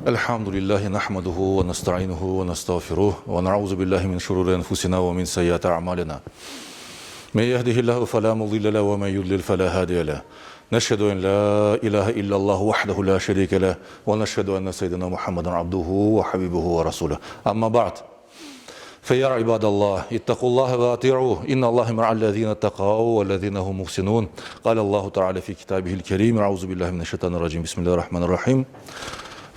Elhamdülillahi nahmaduhu ve nestainuhu ve nestağfiruh ve nauzu billahi min şururi enfusina ve min seyyiati a'malina. Men yehdihillahu fela mudille leh ve men yudlil fela hadiye leh. Neşhedü en la ilahe illallah vahdehu la şerike leh ve neşhedü enne seyyidina Muhammeden abduhu ve habibuhu ve rasuluh. Amma ba'd. Fe ya ibadallah, ittaqullaha ve ati'uh, innallaha ma'allezine ittaqav vellezine hum muhsinun. Kâle Allahu Teala fi kitabihil kerim, Euzu billahi mineşşeytanirracim, Bismillahirrahmanirrahim.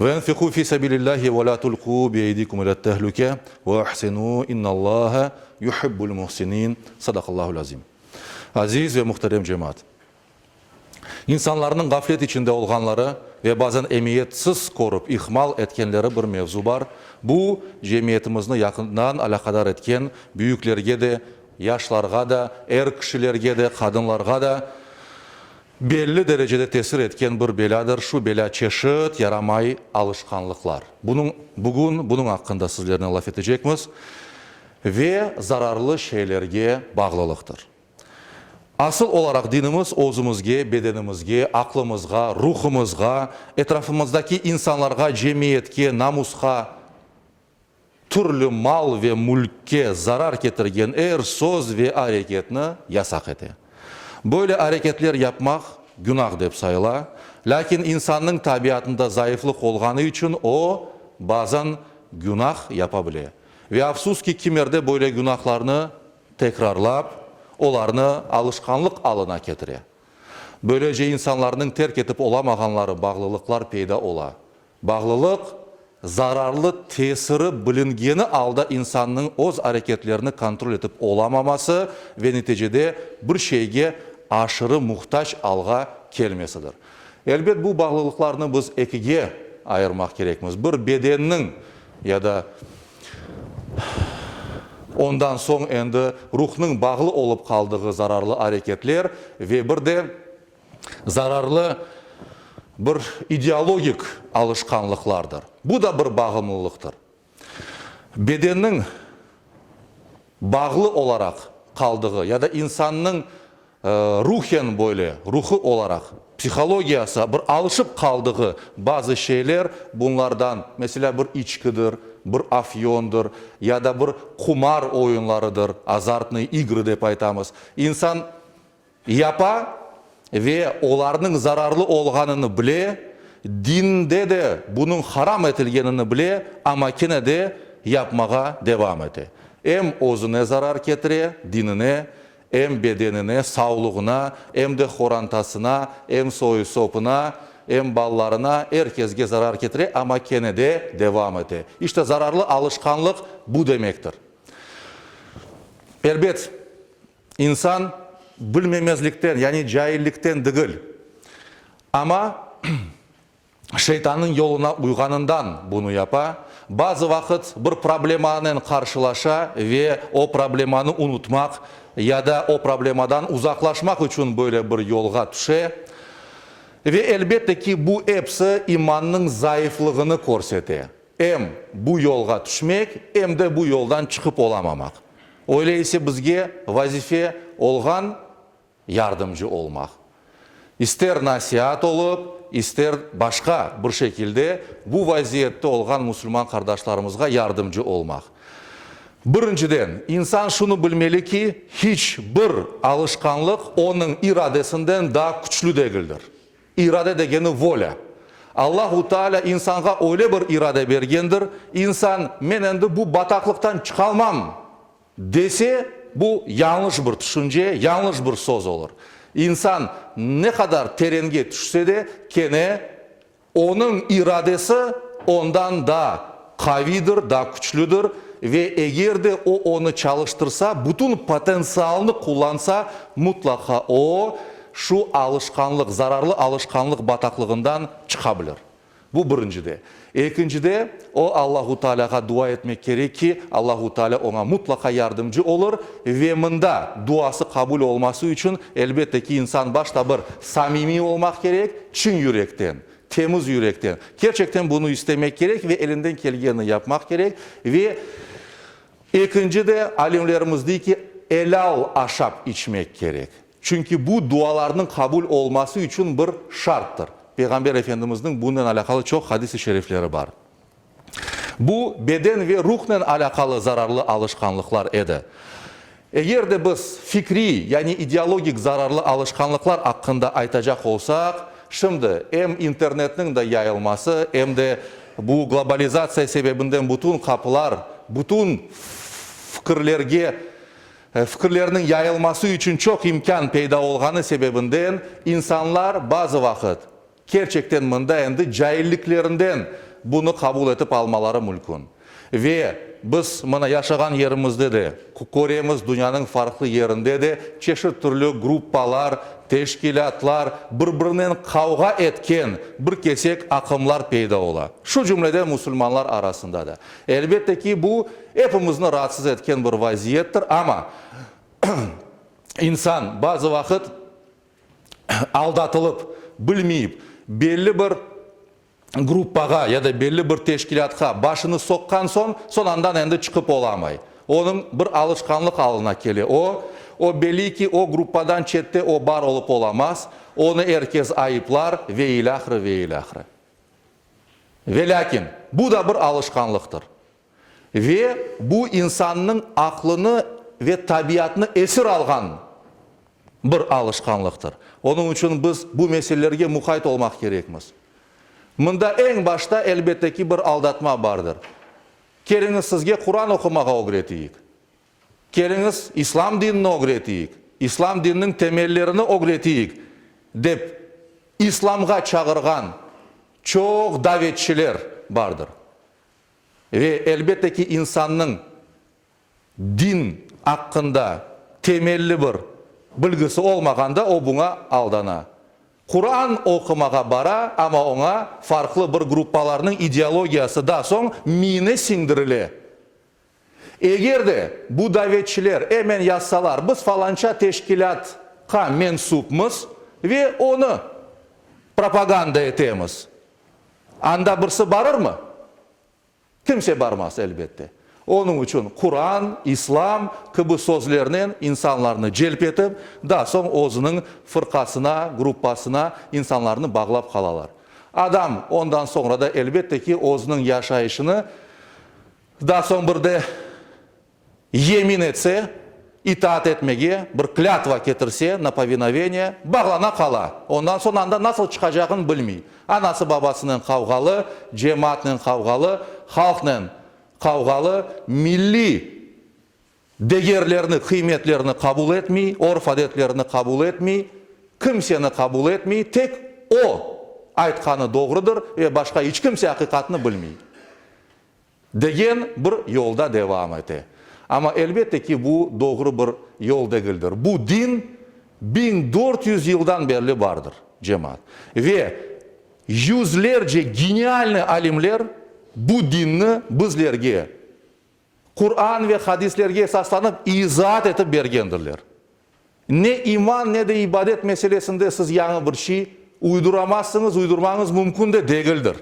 Ve enfiku fi sebilillahi ve la tulku bi eydikum ila tehlüke ve ahsinu innallaha yuhibbul muhsinin. Sadakallahul azim. Aziz ve muhterem cemaat! İnsanlarnıñ ğaflet içinde olğanları ve bazen emiyetsiz körip ihmal etkenleri bir mevzu bar, bu, cemiyetimizni yaqından alâqadar etken, büyüklerge de, yaşlarğa da, er kişilerge de, qadınlarğa da belli derecede tesir etken bir belâdır, şu belâ çeşit yaramay alışqanlıqlar. Bunıñ, bugün bunıñ aqqında sizlernen laf etecekmiz ve zararlı şeylerge bağlılıqtır. Asıl olaraq dinimiz özümizge, bedenimizge, aqlımızğa, ruhumızğa, etrafımızdaki insanlarğa, cemiyetke, namusqa, türlü mal ve mülkke zarar ketirgen er söz ve areketni yasaq ete. Böyle areketler yapmaq günah dep sayıla, lâkin insannıñ tabiatında zayıflıq olğanı içün o, bazan günah yapa bile. Ve afsus ki, kimerde böyle günahlarnı tekrarlap, olarnı alışqanlıq alına ketire. Böylece insanlarnıñ terk etip olamağanları bağlılıqlar peyda ola. Bağlılıq, zararlı tesiri bilingeni alda insannıñ öz areketlerini kontrol etip olamaması ve neticede bir şeyge aşırı muhtac alğa kelmesidir. Elbet, bu bağlılıqlarnı biz ekige ayırmaq kerekmiz, bir bedenniñ ya da Ondan soñ endi ruhnıñ bağlı olıp qaldığı zararlı areketler ve bir de zararlı bir ideologik alışqanlıqlardır. Bu da bir bağımlılıqtır. Bedenniñ bağlı olaraq qaldığı ya da insannıñ Ruhen böyle, ruhı olaraq, psihologiyası bir alışıp qaldığı bazı şeyler, bunlardan, meselâ, bir içkidir, bir afyondır ya da bir qumar oyunlarıdır, azartnıy igrı dep aytamız, insan yapa ve olarnıñ zararlı olğanını bile, dinde de bunıñ haram etilgenini bile, amma kene de yapmağa devam ete. Em özüne zarar ketire, dinine, Em bedenine, savluğına, em de horantasına, em soyu-sopuna, em balalarına, er kesge zarar ketire, amma kene de devam ete. İşte zararlı alışqanlıq bu demektir. Elbet, insan bilmemezlikten, yani caillikten degil, amma Şeytannıñ yoluna uyğanından bunı yapa. Bazı vaqıt bir problemanen qarşılaşa ve o problemanı unutmaq ya da o problemadan uzaqlaşmaq içün böyle bir yolğa tüşe. Ve elbette ki, bu episi imannıñ zayıflığını körsete, em bu yolğa tüşmek, em de bu yoldan çıqıp olamamaq. Öyle ise bizge vazife olğan, yardımcı olmaq. İster nasiat olıp, ister başqa bir şekilde bu vaziyette olğan musulman qardaşlarımızğa yardımcı olmaq. Birinciden, insan şunı bilmeli ki, hiç bir alışqanlıq onıñ iradesinden daa küçlü degildir. İrade degeni volâ. Allahu Teala insanğa öyle bir irade bergendir, insan men endi bu bataqlıqtan çıqalmam Dese, bu yañlış bir tüşünce, yañlış bir söz olur. İnsan ne qadar terenge tüşse de, kene onıñ iradesi ondan daa qaviydir, daa küçlüdir ve eger de o onı çalıştırsa, bütün potentsialını qullansa, mutlaqa o, şu alışqanlıq, zararlı alışqanlıq bataqlığından çıqa bilir. Bu birincide. Ekincide, o Allahu Tealâğa dua etmek kerek ki, Allahu Tealâ oña mutlaqa yardımcı olur ve mında duası qabul olması içün, elbette ki, insan başta bir samimiy olmaq kerek, çin yürekten, temiz yürekten, kerçekten bunı istemek kerek ve elinden kelgenini yapmaq kerek ve ekinci de, alimlerimiz dey ki, elâl aşap içmek kerek. Çünki bu dualarnıñ qabul olması içün bir şarttır. Peyğamber Efendimizniñ bunen alâqalı çoq hadis-i şerifleri bar. Bu, beden ve ruhnen alâqalı zararlı alışqanlıqlar edi. Eger de biz fikriy, yani ideologik zararlı alışqanlıqlar aqqında aytacaq olsaq, şimdi em internetniñ de yayılması, em de bu globalizatsiya sebebinden bütün qapılar, bütün fikirlerge, fikirlerniñ yayılması içün çoq imkân peyda olğanı sebebinden insanlar bazı vaqıt Kerçekten mında endi cailliklerinden bunı qabul etip almaları mülkün. Ve biz mına yaşağan yerimizde de köremiz, dünyanıñ farqlı yerinde de çeşit türlü gruppalar, teşkilâtlar, bir-birinen qavğa etken bir kesek aqımlar peyda ola. Şu cümleden musulmanlar arasında da. Elbette ki, bu epimizni raatsız etken bir vaziyettir, amma insan bazı vaqıt aldatılıp, bilmeyip, belli bir gruppağa ya da belli bir teşkilâtqa başını soqqan soñ, soñ andan endi çıqıp olamay. Onıñ bir alışqanlıq alına kele o. O belli ki, o gruppadan çette o bar olıp olamaz, onı er kes ayıplar ve ilâhre, ve ilâhre. Velâkin, bu da bir alışqanlıqtır. Ve bu insannıñ aqlını ve tabiatını esir alğan bir alışqanlıqtır. Onıñ içün biz bu meselelerge muqayt olmaq kerekmiz. Mında eñ başta, elbette ki, bir aldatma bardır. Keliñiz, sizge Quran oqumağa ögreteyik. Keliñiz, İslam dinini ögreteyik, İslam dininiñ temellerini ögreteyik, dep İslamğa çağırğan çoq davetçiler bardır. Ve, elbette ki, insannıñ din aqqında temelli bir bilgisi olmağanda, o buña aldana. Quran oqumağa bara, amma oña farqlı bir gruppalarnıñ ideologiyası da soñ miyine siñdirile. Eger de bu davetçiler emen yazsalar, biz falanca teşkilâtqa mensupmız ve onı propaganda etemiz, Anda birisi barırmı? Kimse barmaz, elbette. Onıñ içün Quran, İslam kibi sözlernen insanlarnı celp etip, daa soñ özüniñ fırqasına, gruppasına insanlarnı bağlap qalalar. Adam ondan soñra da, elbette ki, özüniñ yaşayışını daa soñ bir de Yemin etse, itaat etmege, bir klâtva ketirse, na povinoveniye, bağlana qala. Ondan soñ anda nasıl çıqacağın bilmey. Anası-babasınen qavğalı, cemaatnen qavğalı, halqnen qavğalı, milliy degerlerni, qıymetlerni qabul etmey, örf-adetlerni qabul etmey, kimseni qabul etmey, tek o aytqanı doğrudır ve başqa iç kimse aqiqatnı bilmey. Degen bir yolda devam ete. Amma elbette ki, bu doğru bir yol degildir. Bu din 1400 yıldan berli bardır, cemaat. Ve yüzlerce genialnıy alimler bu dinni bizlerge Quran ve hadislerge esaslanıp izaat etip bergendirler. Ne iman, ne de ibadet meselesinde siz yañı bir şey uyduramazsıñız, uydurmañız mümkün de degildir.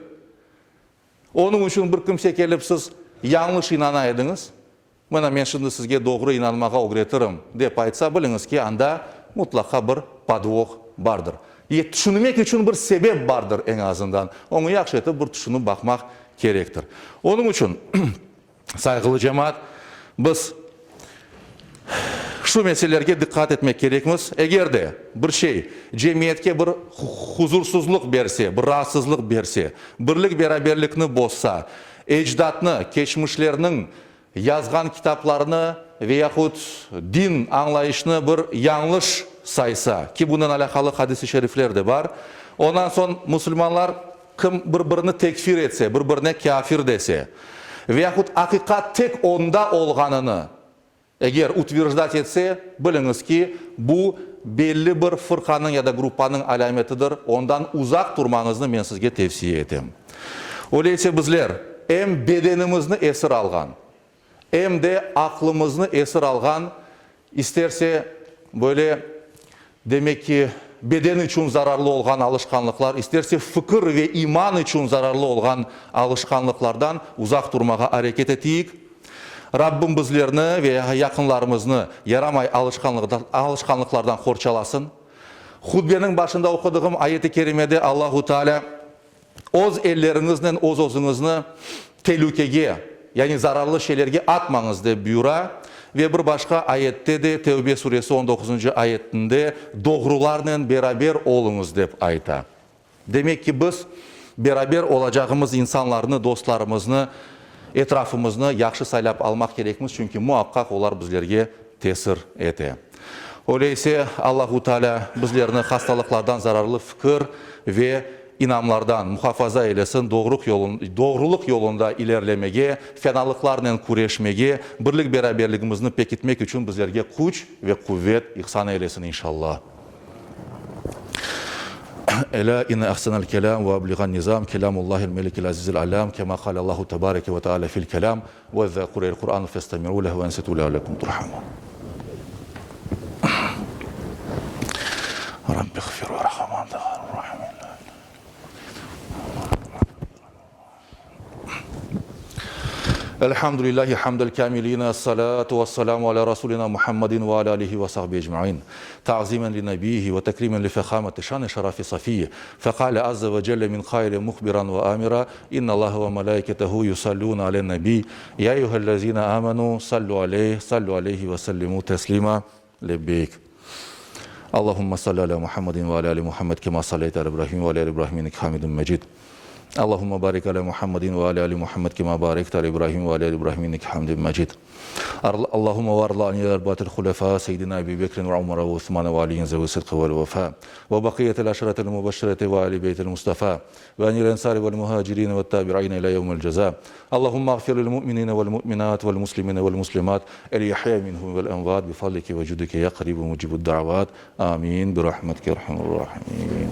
Onıñ içün bir kimse kelip siz yañlış inana ediñiz, mına men şimdi sizge doğru inanmağa ögretirim, dep aytsa, biliñiz ki, anda mutlaqa bir podvoh bardır. Ye tüşünmek içün bir sebep bardır eñ azından. Oñı yahşı etip bir tüşünip baqmaq kerektir. Onıñ içün, Sayğılı cemaat, biz şu meselelerge diqqat etmek kerekmiz. Eger de bir şey cemiyetke bir huzursızlıq berse, bir raatsızlıq berse, birlik-beraberlikni bozsa, ecdatnı, keçmişlerniñ yazğan kitaplarını ve yahut din añlayışnı bir yañlış saysa, ki bunen alâqalı hadis-i şerifler de bar, ondan soñ musulmanlar Kim bir-birini tekfir etse, bir-birine kâfir dese, veyahut aqiqat tek onda olğanını eger utverjdat etse, biliñiz ki, bu belli bir fırqanıñ ya da gruppanıñ alâmetidir, ondan uzaq turmañıznı men sizge tevsiye etem. Öyleyse bizler em bedenimizni esir alğan, em de aqlımıznı esir alğan, isterse, böyle, demek ki, beden içün zararlı olğan alışqanlıqlar, isterse, fikir ve iman içün zararlı olğan alışqanlıqlardan uzaq turmağa areket eteyik. Rabbim bizlerni ve yaqınlarımıznı yaramay alışqanlıqlardan qorçalasın. Hutbeniñ başında oqudığım ayet-i kerimede Allahu Teala Öz elleriñiznen öz-özüñizni telükege, yani zararlı şeylerge atmañız dep buyura ve bir başqa ayette de, Tevbe suresi on doquzıncı ayetinde, doğrularnen beraber oluñız dep ayta. Demek ki, biz beraber olacağımız insanlarnı, dostlarımıznı, etrafımıznı yahşı saylap almaq kerekmiz, çünki muaqqaq olar bizlerge tesir ete. Öyleyse, Allahu Teala bizlerni hastalıqlardan, zararlı fikir ve inamlardan muhafaza eylesin, doğrulıq yolunda ilerlemege, fenalıqlarnen küreşmege, birlik-beraberligimizni pekitmek içün bizlerge küç ve quvet ihsan eylesin, inşallah. Elâ inne ahsenel kelâm ve ebliğan nizam kelâmullâhil melikil azizil allâm kemâ qâle Allahu tebareke ve teâlâ fil kelâm ve izâ quri'el Qur'anu festemi'û lehu ve ansitû leallekum turhamun. Rabbiğfir verham ente hayrur rahimin. Elhamdülillahi hamdel kâmiline, es-salâtu ves-selâmu alâ rasûlinâ Muhammedin ve alâ âlihi ve sahbihi ecmaîn. Ta'zîmen li nebiyyihi ve tekrîmen li fehâmeti şân-i şerafi safiyyi. Feqâle azze ve celle min qailin muhbiran ve âmira, İnnallâhe ve melâiketehu yusallûne alen-nebiy, ya eyyühellezîne âmenû, sallû aleyh, sallû aleyhi ve sellimû teslîmâ. Lebbeyk. Allahümme salli alâ Muhammedin ve alâ âli Muhammed kemâ salleyte alâ İbrahim ve alâ âli İbrahim inneke hamidun mecid. Allahümme barik alâ Muhammedin ve alâ âli Muhammed kemâ barekte alâ İbrahim ve alâ âli İbrahim inneke hamidun mecid. Allahümme varda anil erbatil hulefâ seyyidina Ebi Bekrin ve Umara ve Usmane ve Aliyin zevi sıdkı vel vefa ve bakiyetil aşiretil mübeşşireti ve âli beytil Mustafa ve anil ensari vel muhacirin ve tabi'ine ila yevmil ceza. Allahümme ağfir lil mu'minine vel mu'minat vel muslimine vel muslimat el yahya minhum vel emvat bi fadlike ve cudike ya qaribu mucibud da'vat. Amin. Bi rahmetike erhamur rahimin.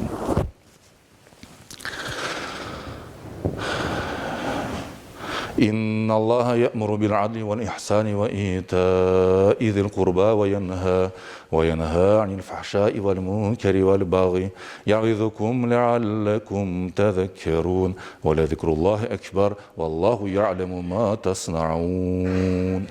İnnallaha ye'muru bil adli vel ihsani ve ita'i zil qurba ve yenha ve yenha anil fahşai vel munkeri vel baghi ya'izukum leallekum tezekkerun ve lezikrullahi ekber vallahu ya'lemu ma tasnaun.